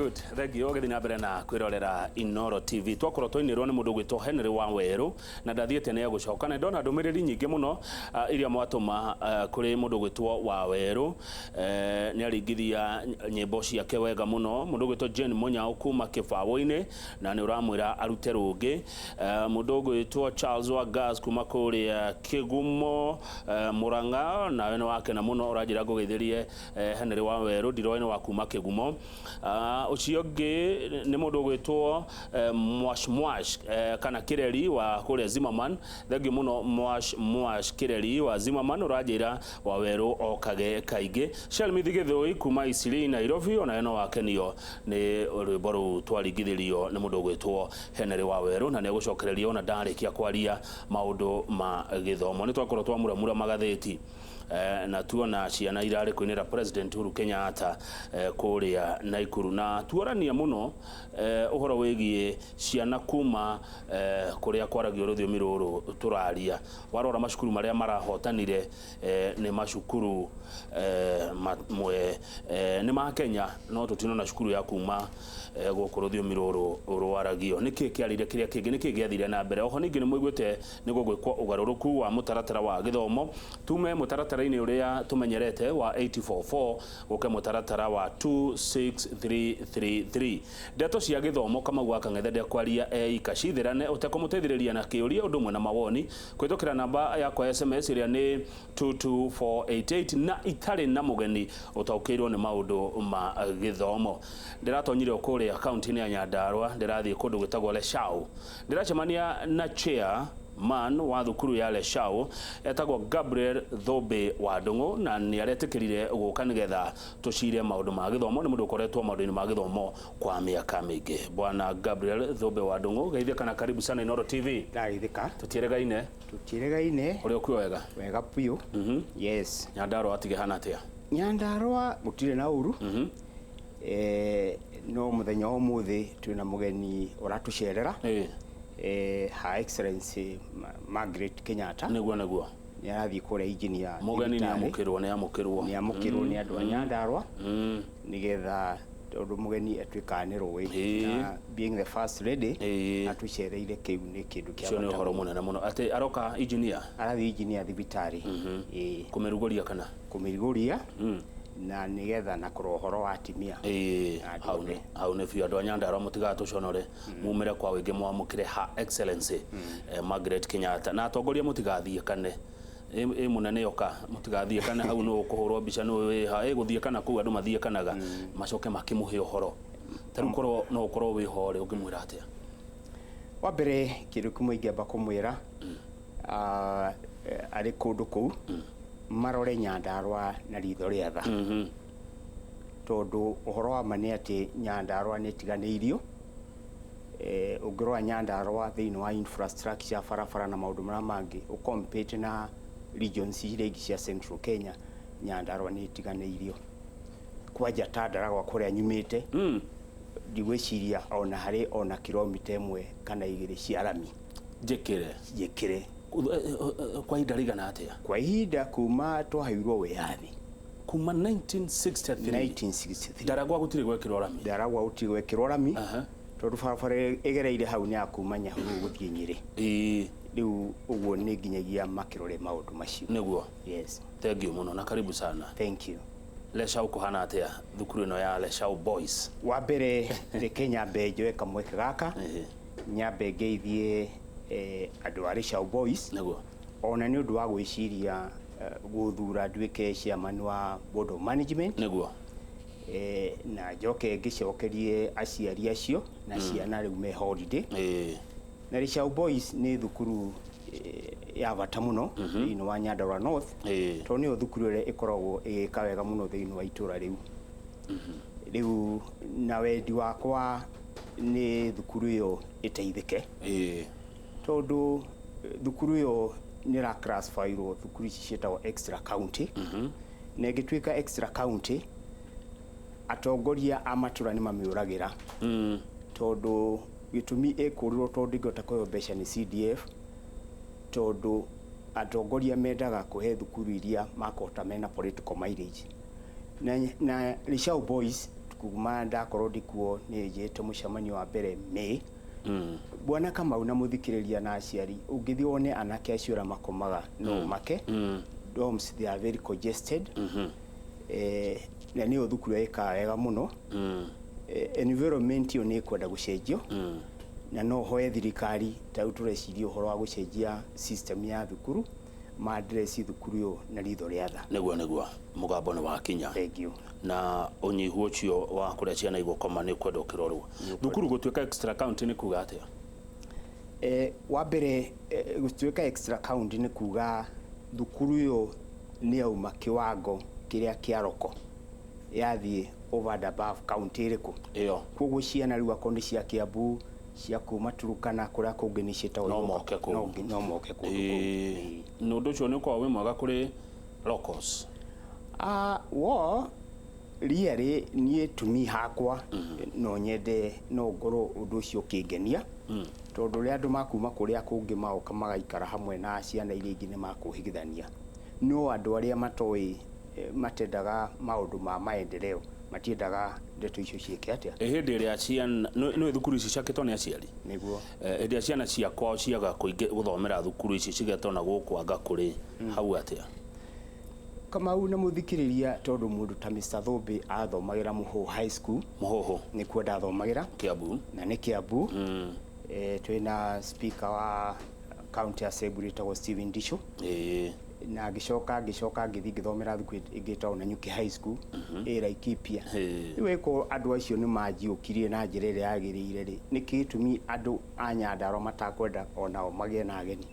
Good, thank you. Ũgĩthiĩ na mbere na kwĩrorera Inoro TV. Twakorwo twainĩrwo nĩ mũndũ ũgwĩtwo Henry wa Werũ na ndathiĩte nĩ egũcoka na ndona ndũmĩrĩri nyingĩ mũno iria mwatũma kũrĩ mũndũ ũgwĩtwo wa Werũ. Nĩ aringithia nyĩmbo ciake wega mũno. Mũndũ ũgwĩtwo Jane Mũnyao kuma Kĩbaũ-inĩ na nĩ ũramwĩra arute rũngĩ. Mũndũ ũgwĩtwo Charles wa Gas kuma kũrĩa Kĩgumo, Mũrang'a, nawe nĩ wakena mũno ũranjĩra ngũgeithĩrie Henry wa Werũ ndiroĩ nĩ wa kuma Kĩgumo. Ũcio ũngĩ nĩ mũndũ ũgwĩtwo Mwash Mwash kana Kĩreri wa kũrĩa Zimmerman. Thengiũ mũno Mwash Mwash Kĩreri wa Zimmerman, ũranjĩra wa Werũ okage kaingĩ. Shelmithi Gĩthũi kuma Isili Nairobi, onawe no wakenio nĩ rwĩmbo rũu twaringithĩrio nĩ mũndũ ũgwĩtwo Henry wa Werũ, na nĩ egũcokereria ona ndarĩkia kwaria maũndũ ma gĩthomo. Nĩ twakorwo twamuramura magathĩti na tuona ciana irarĩ kũinĩra President Uhuru Kenyatta kũrĩa Naikuru, na tuorania mũno ũhoro wĩgiĩ ciana kuma kũrĩa kwaragio rũthiomi rũrũ tũraria. Warora macukuru marĩa marahotanire nĩ macukuru mamwe nĩ ma Kenya, no tũtinona cukuru ya kuma gũkũ rũthiomi rũrũ rwaragio. Nĩkĩ kĩarĩire kĩrĩa kĩngĩ? Nĩkĩ gĩathire na mbere? Oho ningĩ nĩ mũiguĩte nĩ gũgwĩkwo ũgarũrũku wa mũtaratara wa gĩthomo, tume mũtaratara-inĩ ũrĩa tũmenyerete wa 844 gũke mũtaratara wa 26333. Ndeto cia gĩthomo Kamau wa Kang'ethe ndekwaria eika cithĩrane ũtekũmũteithĩrĩria na kĩũria ũndũ ũmwe na mawoni kũhĩtũkĩra namba yakwa ya SMS ĩrĩa nĩ 22488 na itarĩ na mũgeni ũtaũkĩirwo nĩ maũndũ ma gĩthomo. Ndĩratonyire o kũrĩa kaunti-inĩ ya Nyandarua, ndĩrathiĩ kũndũ gwĩtagwo Leshau. Ndĩracemania na chair man wa thukuru ya Leshau etagwo Gabriel Thũmbĩ wa Ndũng'ũ, na nĩ aretĩkĩrire gũka nĩgetha tũcire maũndũ ma gĩthomo. Nĩ mũndũ ũkoretwo maũndũ-inĩ ma gĩthomo kwa mĩaka mĩingĩ. Bwana Gabriel Thũmbĩ wa Ndũng'ũ, geithĩka na karibu sana Inooro TV. Ndageithĩka. Tũtiĩrĩgaine. Tũtiĩrĩgaine. Ũrĩa ũkuo wega? Wega biũ. Yes. Nyandarũa atige hana atĩa? Nyandarũa gũtirĩ na ũru. No mũthenya wa ũmũthĩ twĩna mũgeni ũratũcerera. Her Excellency Margaret Kenyatta. Nĩguo nĩguo. Nĩ arathiĩ kũrĩa engineer. Mũgeni nĩ amũkĩrwo, nĩ amũkĩrwo. Nĩ amũkĩrwo nĩ andũ a Nyandarũa. Nĩgetha tondũ mũgeni atuĩkaga nĩ rũĩ. Na being the first lady atũcereire, kĩu nĩ kĩndũ kĩa Ũcio nĩ bata ũhoro mũno. Mũnene mũno. Atĩ aroka engineer? Arathiĩ engineer thibitarĩ. Ĩĩ. Kũmĩrugũria kana? Kũmĩrugũria na nĩgetha na kũrora ũhoro wa atimia. Na andũ Hau nĩ othe. Hau nĩ biũ. Andũ a Nyandarũa mũtigatũconore, mumĩre kwa wĩingĩ mwamũkĩre Her Excellency Margaret Kenyatta, na atongoria mũtigathiĩ kane ĩ mũnene oka, mũtigathiĩ kane hau nũ ũkũhũrwo mbica nũ wĩha ĩ gũthiĩ kana kũu andũ mathiĩ kanaga macoke makĩmũhe ũhoro. Ta rĩu korwo no ũkorwo wĩho rĩ, ũngĩmwĩra atĩa? Wa mbere, kĩndũ kĩmwe ingĩamba kũmwĩra arĩ kũndũ kũu, marore Nyandarũa na ritho rĩa tha, tondũ ũhoro wa ma nĩ atĩ Nyandarũa nĩ ĩtiganĩirio. Ũngĩrora Nyandarũa thĩinĩ wa infrastructure, barabara na maũndũ marĩa mangĩ, ũcompete na regions iria ingĩ cia Central Kenya, Nyandarũa nĩ ĩtiganĩirio. Kwanja ta Ndaragwa kũrĩa nyumĩte, ndigwĩciria ona harĩ ona kilomita 1 kana 2 cia rami. Njĩkĩre. Njĩkĩre. Kwa ihinda rĩigana atĩa? Kwa ihinda kuma twaheirwo wĩyathi. Kuma 1963? 1963. Ndaragwa gũtirĩ gwekĩrwo rami? Ndaragwa gũtirĩ gwekĩrwo rami, tondũ barabara ĩgereire hau nĩ ya kuma Nyahururu gũthiĩ Nyĩrĩ. Rĩu ũguo nĩ nginyagia makĩrore maũndũ macio. Nĩguo. Yes. Thank you mũno na karibu sana. Thank you. Leshau kũhana atĩa, thukuru ĩno ya Leshau Boys? Wa mbere, reke nyambe njoe kamweke gaka nyambe ngeithie andũ a Leshau Boys ona nĩ ũndũ wa gwĩciria gũthura nduĩke chairman wa board of management. Na njoke ngĩcokerie aciari acio na ciana rĩu me holiday. Na Leshau Boys nĩ thukuru ya bata mũno thĩinĩ wa Nyandarua North, tondũ nĩyo thukuru ĩrĩa ĩkoragwo ĩgĩka wega mũno thĩinĩ wa itũra rĩu. Rĩu na wendi wakwa nĩ thukuru ĩyo ĩteithĩke, tondũ thukuru ĩyo nĩ ĩra classify-irwo thukuru ici ciĩtagwo extra county, na ĩngĩtuĩka extra county, atongoria a matũra nĩ mamĩũragĩra, tondũ gĩtũmi ĩkũrĩrwo tondũ ndĩngĩhota kũheo mbeca nĩ CDF, tondũ atongoria mendaga kũhe thukuru iria makũhota mena political mileage. Na Leshau Boys Kuma ndakorwo ndikuo nĩ njĩte mũcemanio wa mbere May. Bwana Kamau na mũthikĩrĩria na aciari, ũngĩthiĩ wone anake acio ũrĩa makomaga no make. Dorms, they are very congested. Na nĩyo thukuru ĩkaga wega mũno. Environment ĩyo nĩ ĩkwenda gũcenjio. Na no hoe thirikari ta rĩu tũreciria ũhoro wa gũcenjia system ya thukuru, ma-address thukuru ĩyo na ritho rĩa tha. Nĩguo mũgambo nĩ wakinya. Thank you. Na ũnyihu ũcio wa kũrĩa ciana igũkoma nĩ ũkwenda ũkĩrorwo. Thukuru gũtuĩka extra county nĩ kuga atĩa? Wa mbere, gũtuĩka extra county nĩ kuga thukuru ĩyo nĩ yauma kĩwango kĩrĩa kĩa roko, yathiĩ over and above county ĩrĩkũ. Ĩyo. Koguo ciana rĩu akorwo nĩ cia Kiambu, cia kuma Turukana, kũrĩa kũngĩ nĩ ciĩtagwo No moke kũu. No moke kũndũ kũu. Na ũndũ ũcio nĩ ũkoragwo wĩ mwega kũrĩ locals? Wo really niĩ tumi hakwa no nyende, no ngorwo ũndũ ũcio ũkĩngenia, tondũ rĩrĩa andũ makuma kũrĩa kũngĩ magoka magaikara hamwe na ciana iria ingĩ nĩ makũhĩgithania. No andũ arĩa matoĩ, matendaga maũndũ ma maendeleo, matiendaga ndeto icio ciĩke atĩa. Hĩndĩ ĩrĩa ciana nĩ thukuru ici ciakĩtwo nĩ aciari? Nĩguo. Hĩndĩ ĩrĩa ciana cia kwao ciaga gũthomera thukuru ici cigetwo na gũkũ anga kũrĩ hau atĩa? Kamau na mũthikĩrĩria, tondũ mũndũ ta Mr. Thũmbĩ athomagĩra Mũhũhũ High School. Mũhũhũ. Nĩkuo ndathomagĩra. Kiambu. Na nĩ Kiambu. Twĩna speaker wa county assembly etagwo Stephen Ndisho. Na ngĩcoka ngĩthiĩ ngĩthomera thukuru ĩngĩ ĩtagwo Nanyuki High School, ĩ Laikipia. Rĩu ĩkorwo andũ acio nĩ manjiũkirie na njĩra ĩrĩa yagĩrĩire rĩ, nĩkĩ gĩtũmi andũ a Nyandarua matakwenda onao magĩe na ageni?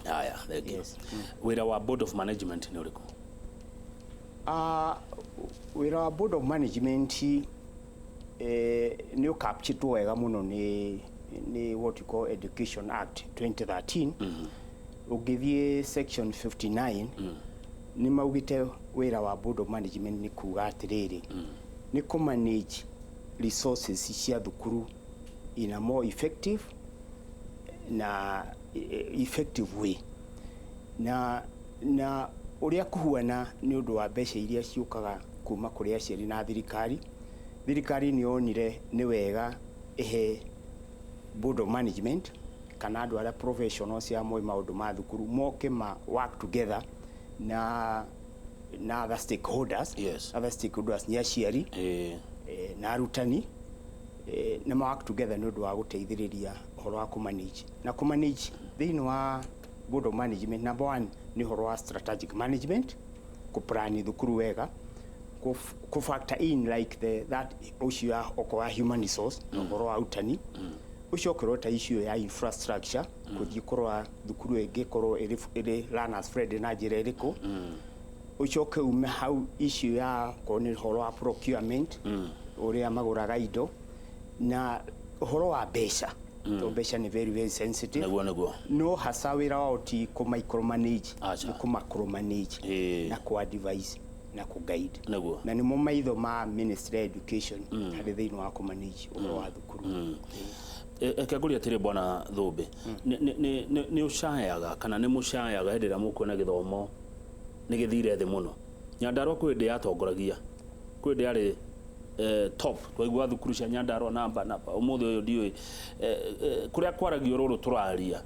Haya, thank you. Yes. Wĩra wa board of management nĩ ũrĩkũ? Wĩra wa board of management nĩ ũkapchĩtwo wega mũno nĩ what you call Education Act 2013. Ũngĩthiĩ section 59, nĩ maugĩte wĩra wa board of management nĩ kuga atĩrĩrĩ, nĩ kũ manage resources cia thukuru in a more effective na effective way, na ũrĩa kũhuana nĩ ũndũ wa mbeca iria ciũkaga kuma kũrĩ aciari na thirikari. Thirikari nĩ yonire nĩ wega ĩhe board of management kana andũ arĩa professionals ya moĩ maũndũ ma thukuru moke ma work together na other stakeholders. Other stakeholders nĩ aciari, na arutani, na ma work together nĩ ũndũ wa gũteithĩrĩria ũhoro wa kũmanage na kũmanage. Thĩinĩ wa board of management, number one nĩ ũhoro wa strategic management, kũplan thukuru wega, kũ factor in like the that ũcio ya okorwo wa human resource na ũhoro wa arutani, ũcio ũkorwo ta issue ya infrastructure, kũthiĩ kũrora thukuru ĩngĩkorwo ĩrĩ learners friendly na njĩra ĩrĩkũ. Ũcoke ume hau issue ya korwo nĩ ũhoro wa procurement, ũrĩa magũraga indo, na ũhoro wa mbeca, tondũ mbeca nĩ very very sensitive. Nĩguo. No hasa wĩra wao ti kũ micromanage, Acha. nĩ kũ macromanage na kũ advise na kũ guide. Na nĩmo maitho ma Ministry of Education harĩ thĩinĩ wa kũ manage ũhoro wa thukuru. Reke ngũrie atĩrĩ, bwana Thũmbĩ, nĩ ũcayaga kana nĩ mũcayaga hĩndĩ ĩrĩa mũkuona gĩthomo nĩ gĩthire thĩ mũno? Nyandarua kwĩ hĩndĩ yatongoragia, kwĩ hĩndĩ yarĩ top, twaigua thukuru cia Nyandarua namba namba. Ũmũthĩ ũyũ ndiũĩ kũrĩa kwaragio rũrũ tũraria,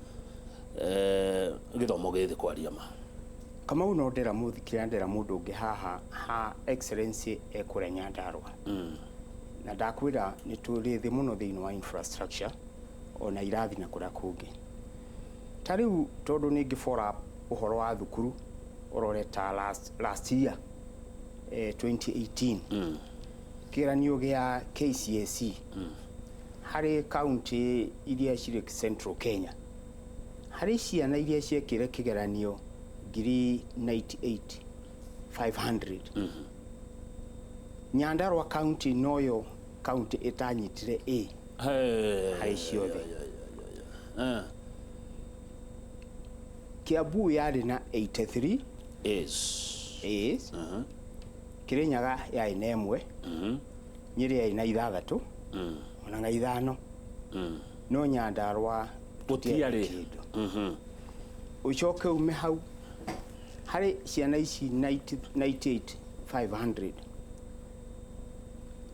gĩthomo gĩ thĩ kwaria ma. Kamau, no ndĩra mũthikĩra, ndĩra mũndũ ũngĩ haha ha Excellency ekũrĩa Nyandarua, na ndakwĩra nĩ tũrĩ thĩ mũno thĩinĩ wa infrastructure ona irathi na kũrĩa kũngĩ. Ta rĩu tondũ nĩ ngĩ follow up ũhoro wa thukuru, ũrore ta last year, 2018, kĩgeranio gĩa KCSE harĩ county iria cirĩ Central Kenya, harĩ ciana iria ciekire kĩgeranio 98,500, Nyandarua county noyo county ĩtanyitire A harĩ ciothe. Kiambu yarĩ na 83 Is. A's. Kirinyaga yarĩ na 1, Nyĩrĩ yarĩ na 6, ona na 5, no Nyandarua Gũtiarĩ. kĩndũ. Ũcoke ume hau harĩ ciana ici 98,500.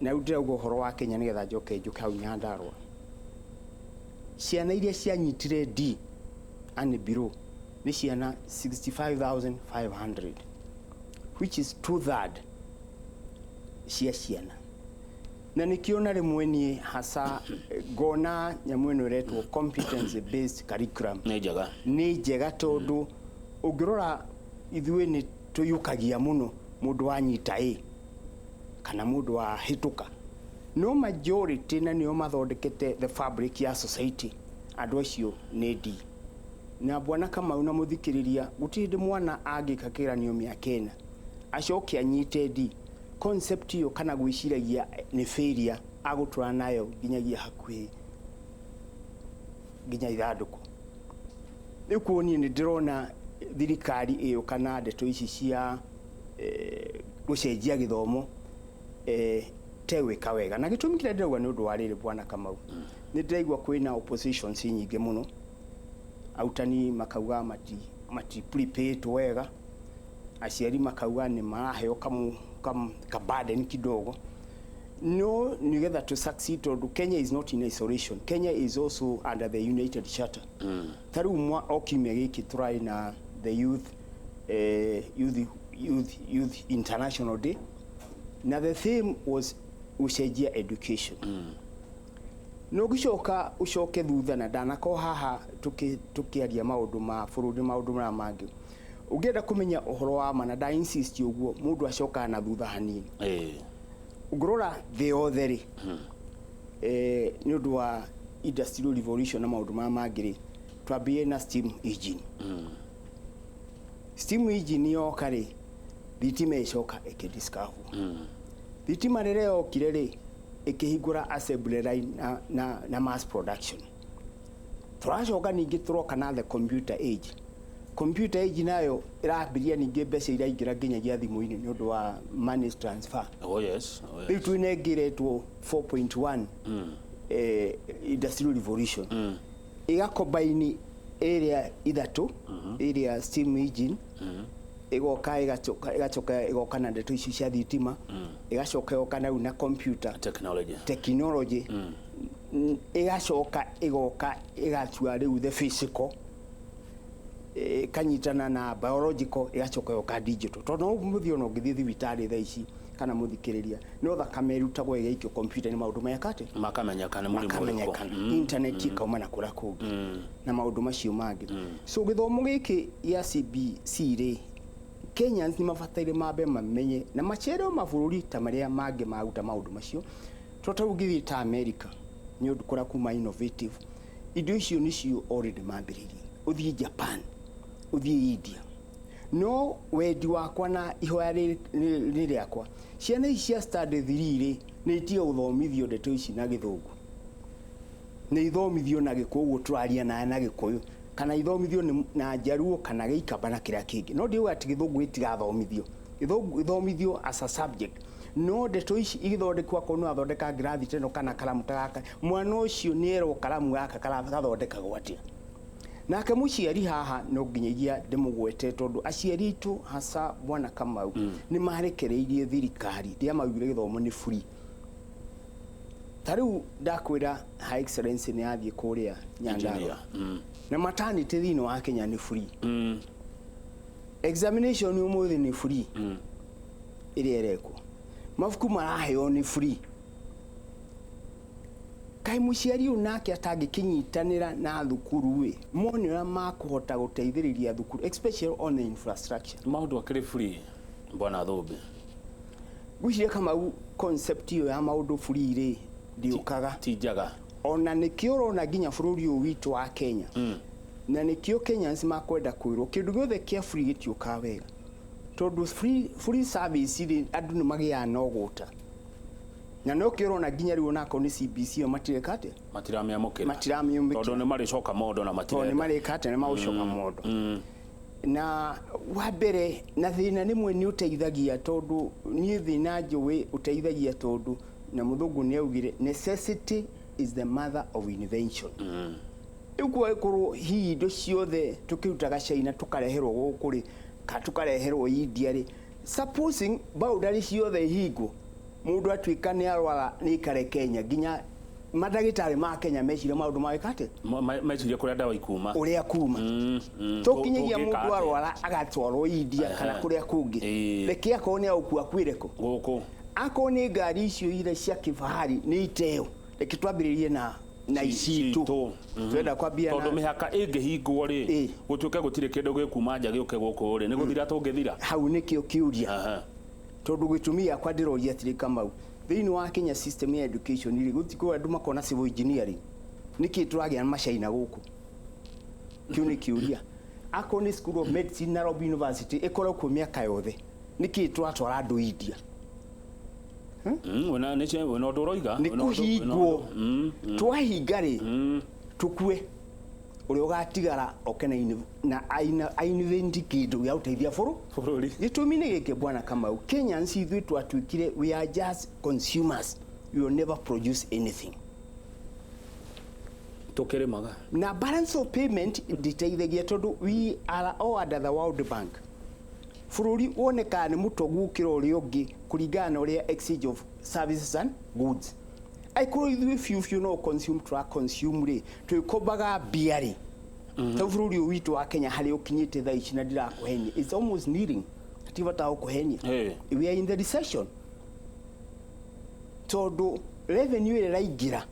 Na rĩu ndĩrauga ũhoro wa Kenya nĩgetha njoke njũke hau Nyandarũa. Ciana iria cianyitire D and below nĩ ciana 65,500, which is 2/3 cia ciana. Na nĩkĩo na rĩmwe niĩ hasa ngona nyamũ ĩno ĩretwo competency based curriculum Nĩ njega. Nĩ njega, tondũ ũngĩrora ithuĩ nĩ tũiyũkagia mũno mũndũ wanyita A kana mũndũ wahĩtũka, no majority na nĩo mathondekete the fabric ya society, andũ acio nĩ D. Na bwana Kamau na mũthikĩrĩria, gũtirĩ hĩndĩ mwana angĩka kĩgeranio mĩaka 4 acoke anyite D. Concept ĩyo kana gwĩciragia nĩ failure agũtũra nayo nginyagia hakuhĩ nginya ithandũkũ. Rĩu kuo niĩ nĩ ndĩrona thirikari ĩyo kana ndeto ici cia gũcenjia gĩthomo tegwĩka wega. Na gĩtũmi kĩrĩa ndĩrauga nĩ ũndũ wa rĩrĩ, bwana Kamau, nĩ ndĩraigua kwĩna oppositions nyingĩ mũno. Arutani makauga mati prepared wega, aciari makauga nĩ maraheo ka burden kidogo. No nigetha to succeed, tondũ Kenya is not in isolation, Kenya is also under the United Charter. Ta rĩu o kiumia gĩkĩ tũrarĩ na the youth international day, na the theme was gũcenjia education. No ũgĩcoka ũcoke thutha na ndanakorwo haha tũkĩaria maũndũ ma bũrũri, maũndũ marĩa mangĩ, ũngĩenda kũmenya ũhoro wa ma na nda insist ũguo, mũndũ acokaga na thutha hanini. Ũngĩrora thĩ yothe rĩ, nĩ ũndũ wa industrial revolution na maũndũ marĩa mangĩ rĩ, twambie na steam engine. Steam engine yoka rĩ, thitima ĩcoka ĩkĩdiscover. Thitima rĩrĩa yokire rĩ, ĩkĩhingũra assembly line na mass production. Tũracoka ningĩ tũroka na the computer age. Computer age nayo ĩrambiria ningĩ mbeca iraingĩra nginyagia thimũ-inĩ nĩ ũndũ wa money transfer. Oh yes. Oh Rĩu yes. twĩna ĩngĩ ĩretwo 4.1 industrial revolution, ĩgakombaini ĩrĩa ithatũ, ĩrĩa steam engine ĩgoka, ĩgacoka ĩgoka na ndeto ici cia thitima, ĩgacoka ĩgoka na rĩu na computer technology. Technology. Ĩgacoka ĩgoka ĩgatua rĩu the physical, ĩkanyitana na biological, ĩgacoka ĩgoka digital, tondũ no mũthiĩ ona ũngĩthiĩ thibitarĩ thaa ici kana mũthikĩrĩria, no thakame ĩrutagwo ĩgaikio computer nĩ maũndũ meka atĩ Makamenyeka nĩ mũrimũ ũrĩkũ. Makamenyekana. Internet ikauma na kũrĩa kũngĩ na maũndũ macio mangĩ. So gĩthomo gĩkĩ gĩa CBC rĩ, Kenyans nĩ mabataire mambe mamenye na macereo mabũrũri ta marĩa mangĩ maruta maũndũ macio. To ta ũngĩthiĩ ta America, nĩ ũndũ kũrĩa kuma innovative, indo icio nĩcio already mambĩrĩirie. Ũthiĩ Japan, ũthiĩ India. No wendi wakwa na ihoya nĩ rĩakwa, ciana ici cia standard 3 rĩ, nĩ itige gũthomithio ndeto ici na Gĩthũngũ, nĩ ithomithio na Gĩkũyũ, ũguo tũraria nawe na Gĩkũyũ, kana ithomithio na Njaruo kana Gĩikamba na kĩrĩa kĩngĩ. No ndiuga atĩ Gĩthũngũ gĩtigathomithio, Gĩthũngũ gĩthomithio as a subject, no ndeto ici igĩthondekwo, akorwo nĩ wathondeka ngirathi ta ĩno kana karamu ta gaka, mwana ũcio nĩ erwo karamu gaka gathondekagwo atĩa. Nake mũciari haha no nginyagia ndĩmũgwete, tondũ aciari aitũ hasa, bwana Kamau, nĩ marekereirie thirikari rĩrĩa maugire gĩthomo nĩ free. Ta rĩu ndakwĩra High Excellency nĩ athiĩ kũrĩa Nyandarua Engineer. Na maternity thĩinĩ wa Kenya nĩ free, examination ũmũthĩ nĩ free, ĩrĩa ĩrekwo, mabuku maraheo nĩ free. Kaĩ mũciari ũyũ nake atangĩkĩnyitanĩra na thukuru ĩ, mone ũrĩa makũhota gũteithĩrĩria thukuru, especially on the infrastructure? Maũndũ akĩrĩ free, bwana Thũmbĩ. Ngwĩciria Kamau, concept ĩyo ya maũndũ free rĩ, ndĩũkaga. Ti njega. Ona nĩkĩo ũrona nginya bũrũri ũyũ witũ wa Kenya, na nĩkĩo Kenyans makwenda kwĩrwo kĩndũ gĩothe kĩa free gĩtiũkaga wega, tondũ free service rĩ, andũ nĩ magĩaga na ũgũta, na nokĩo ũrona nginya rĩu onakorwo nĩ CBC ĩyo matireka atĩa? Matiramĩamũkĩra. Matiramĩamũkĩra. Tondũ nĩ marĩcoka mondo na tondũ nĩ matirenda. Marĩka atĩa? Nĩ magũcoka mondo. Na wa mbere na thĩna rĩmwe nĩ ũteithagia, tondũ niĩ thĩna njũĩ ũteithagia, tondũ na mũthũngũ nĩ augire, "Necessity is the mother of invention." Rĩu kwagĩkorwo hihi indo ciothe tũkĩrutaga China tũkareherwo gũkũ rĩ, kana tũkareherwo India rĩ, supposing boundary ciothe ihingwo. Mũndũ atuĩka nĩ arwara nĩ ikare Kenya nginya mandagĩtarĩ ma Kenya meciria maũndũ magĩka atĩa? Mecirie kũrĩa ndawa ikuma. Ũrĩa kuma. Tũkinyagia Tũngĩka mũndũ atĩa? arwara agatwarwo India kana kũrĩa kũngĩ. Reke akorwo nĩ agũkua kwĩre kũ? Gũkũ. Akorwo nĩ ngari icio iria cia kĩbahari nĩ iteo, reke twambĩrĩrie na icitũ. Citũ. Twenda kwambia Tondũ na mĩhaka ĩngĩhingwo rĩ, gũtuĩke gũtirĩ kĩndũ gĩkuma nja gĩũke gũkũ rĩ, nĩ gũthira tũngĩthira. Hau nĩkĩo kĩũria. Tondũ gĩtũmi gĩakwa ndĩroria atĩrĩ, Kamau, thĩinĩ wa Kenya system ya education rĩ, gũtikũ andũ makona civil engineering, nĩkĩ tũragĩa na macaina gũkũ? Kĩu nĩ kĩũria. Akorwo nĩ School of Medicine Nairobi University ĩkorwo kuo mĩaka yothe, nĩkĩ tũratwara andũ India? Wĩna wĩna ũndũ ũroiga. Nĩ Wĩna ũndũ- wĩna kũhingwo. ũndũ. Twahinga rĩ, tukue ũrĩa ũgatigara oke na na invent kĩndũ gĩa gũteithia Bũrũri. Gĩtũmi nĩ gĩkĩ, bwana Kamau, Kenyans ithuĩ twatuĩkire we are just consumers, we will never produce anything. Tũkĩrĩmaga. Na balance of payment ndĩteithagia tondũ we are all under the World Bank. Bũrũri wonekaga nĩ mũtongu gũkĩra ũrĩa ũngĩ kũringana na ũrĩa exchange of services and goods. Angĩkorwo ithuĩ biũ biũ no consume tũra consume rĩ, twĩkombaga mbia rĩ, ta bũrũri ũyũ witũ wa Kenya harĩa ũkinyĩte thaa ici, na ndirakũhenia, it's almost kneeling, hatirĩ bata wa gũkũhenia. We are in the recession tondũ revenue ĩrĩa ĩraingĩra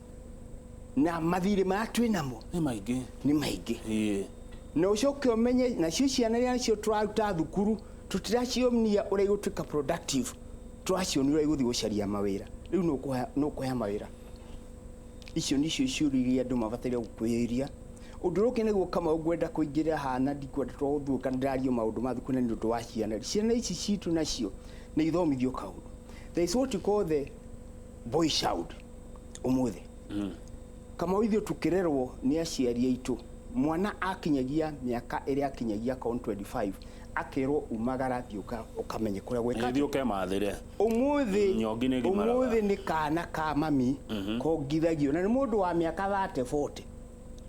na mathirĩ marĩa twĩ namo Nĩ maingĩ. Nĩ maingĩ. Na ũcoke ũmenye nacio ciana iria nacio tũraruta thukuru tũtiracionia ũrĩa igũtuĩka productive, tũracionia ũrĩa igũthiĩ gũcaria mawĩra. Rĩu nũ ũkũhe mawĩra? Icio nicio ciũria iria andũ mabataire gũkwĩyũria. Ũndũ ũrĩa ũngĩ nĩguo Kamau ngwenda kũingĩrĩra haha, na ndikwenda tũgũthuũka ndĩrario maũndũ ma thukuru, na nĩ ũndũ wa ciana. Ciana ici citũ nacio nĩ ithomithio kaũndũ. There is what you call the boy child. Ũmũthĩ, Kamau, ithuĩ tũkĩrerwo nĩ aciari aitũ, mwana akinyagia mĩaka ĩrĩa akinyagia akorwo nĩ 25 akerwo umagara, thiĩ ũkamenye kũrĩa gwĩka. Thiĩ ũkemathĩre. Ũmũthĩ Nyongi nĩ ĩgimaraga. Ũmũthĩ nĩ kana ka mami kongithagio na nĩ mũndũ wa mĩaka 30, 40.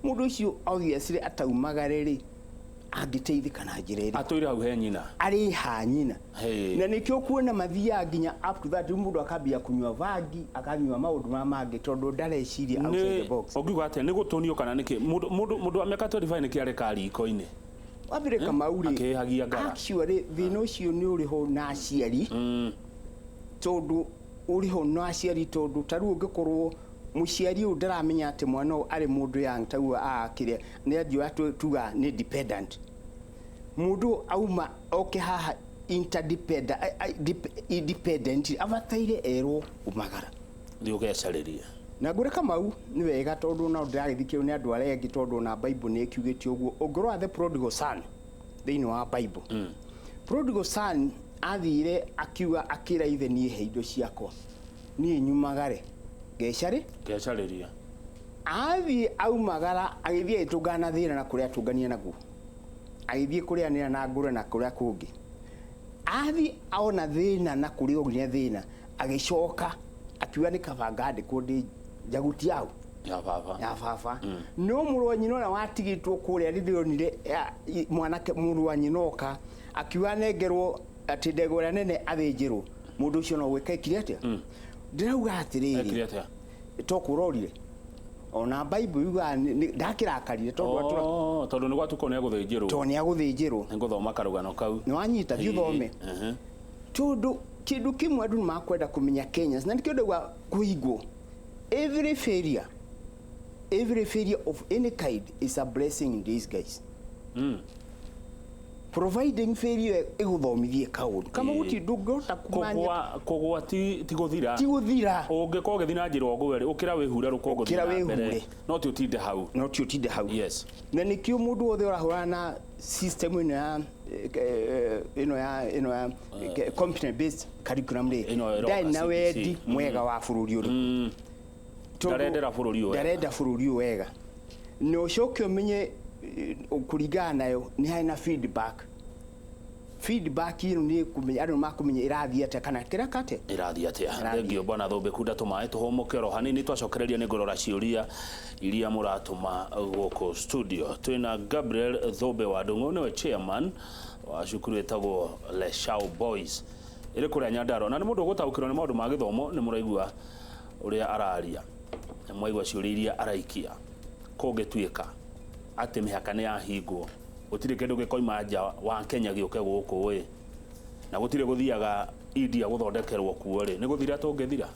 Mũndũ ũcio obviously ataumagare rĩ, angĩteithĩka na njĩra ĩrĩkũ? Atũire hau he nyina. Arĩ ha nyina. Hey. Na nĩkĩo kuona mathiaga nginya up to that, rĩu mũndũ akambia kũnyua bangi, akanyua maũndũ marĩa mangĩ tondũ ndareciria outside the box. Ũngiuga atĩa, nĩ gũtũnio kana nĩkĩ? Mũndũ wa mĩaka 25 nĩkĩ areka riko-inĩ? Wambere, Kamau rĩ, Akĩhagia ngara. Actually thĩna ũcio nĩ ũrĩ ho na aciari, tondũ ũrĩ ho na aciari tondũ ta rĩu ũngĩkorwo mũciari ũyũ ndaramenya atĩ mwana ũyũ arĩ mũndũ young taguo akĩrĩa nĩ anjioya tuga nĩ dependent, mũndũ auma oke haha interdependent, independent, abataire erwo umagara. Thiĩ ũgecarĩrie. Na ngũre, Kamau, nĩ wega tondũ no ndĩragĩthikĩrwo nĩ andũ arĩa angĩ, tondũ ona Bible nĩ ĩkiugĩte ũguo. Ũngĩrora the prodigal son thĩinĩ wa Bible, prodigal son athire akiuga, akĩra ithe, "Niĩ he indo ciakwa, niĩ nyumagare ngecarĩ." Ngecarĩrie. Athiĩ aumagara, agĩthiĩ agĩtũngana na thĩna na kũrĩa atũngania naguo, agĩthiĩ kũrĩanĩra na ngũrwe na kũrĩa kũngĩ. Athiĩ ona thĩna na kũrĩa onire thĩna, agĩcoka akiuga nĩ kaba ngandĩkwo ndĩ njaguti yao ya baba. Ya baba. No mũrũ wa nyina ũrĩa watigĩtwo kũrĩa, rĩrĩa onire mwanake mũrũ wa nyina oka, akiuga anengerwo atĩ ndegwa ĩrĩa nene athĩnjĩrwo. Mũndũ ũcio no gwĩka ekire atĩa? Ndĩrauga atĩrĩrĩ, Ekire atĩa? To kũrorire ona Bible yugaga ndakĩrakarire tondũ atũra Oh, tondũ nĩ gwatuko nĩ agũthĩnjĩrwo. Tondũ nĩ agũthĩnjĩrwo. Nĩ ngũthoma karũgano kau. Nĩ wanyita? Thiĩ ũthome. Tondũ kĩndũ kĩmwe andũ nĩ makwenda kũmenya Kenya, na nĩkĩo ndauga kũhingwo, every failure, every failure of any kind is a blessing in disguise, providing failure ĩgũthomithie kaũndũ kama gũtirĩ ndũngĩhota kũmanya. Kũgwa ti gũthira. Ti gũthira. Ũngĩkorwo ũgĩthiĩ na njĩra ũgwe rĩ, ũkĩra wĩhure rũkũngũ. Ũkĩra thiĩ na mbere. wĩhure. No ti ũtinde hau. No ti ũtinde hau. Na nĩkĩo mũndũ wothe ũrahũrana na system ĩno ya ĩno ya competent based curriculum rĩ, Ĩno ĩroka ndarĩ na CBC. wendi mwega wa bũrũri ũrĩkũ. Tondũ Ndarendera bũrũri ũyũ wega. Ndarenda bũrũri ũyũ wega. Na ũcoke ũmenye kũringana nayo nĩ harĩ na feedback. Feedback ĩno nĩ kũmenya andũ nĩ makũmenya ĩrathiĩ atĩa kana kĩraka atĩa. Ĩrathiĩ atĩa. Ĩrathiĩ. Thengio, bwana Thũmbĩ Kunda. Tũmaĩ tũhũmũke oro hanini, twacokereria nĩ ngũrora ciũria iria mũratũma gũkũ studio. Twĩna Gabriel Thũmbĩ wa Ndung'u, nĩwe chairman wa cukuru ĩtagwo Leshau Boys. Ĩrĩ kũrĩa Nyandarua. Na nĩ mũndũ ũgũtaũkĩrwo nĩ maũndũ ma gĩthomo, nĩ mũraigua ũrĩa araria, nĩ mwaigua ciũria iria araikia. Kũngĩtuĩka atĩ mĩhaka nĩ yahingwo, gũtirĩ kĩndũ gĩkoima nja wa Kenya gĩũke gũkũ ĩ, na gũtirĩ gũthiaga India gũthondekerwo kuo rĩ, nĩ gũthira tũngĩthira.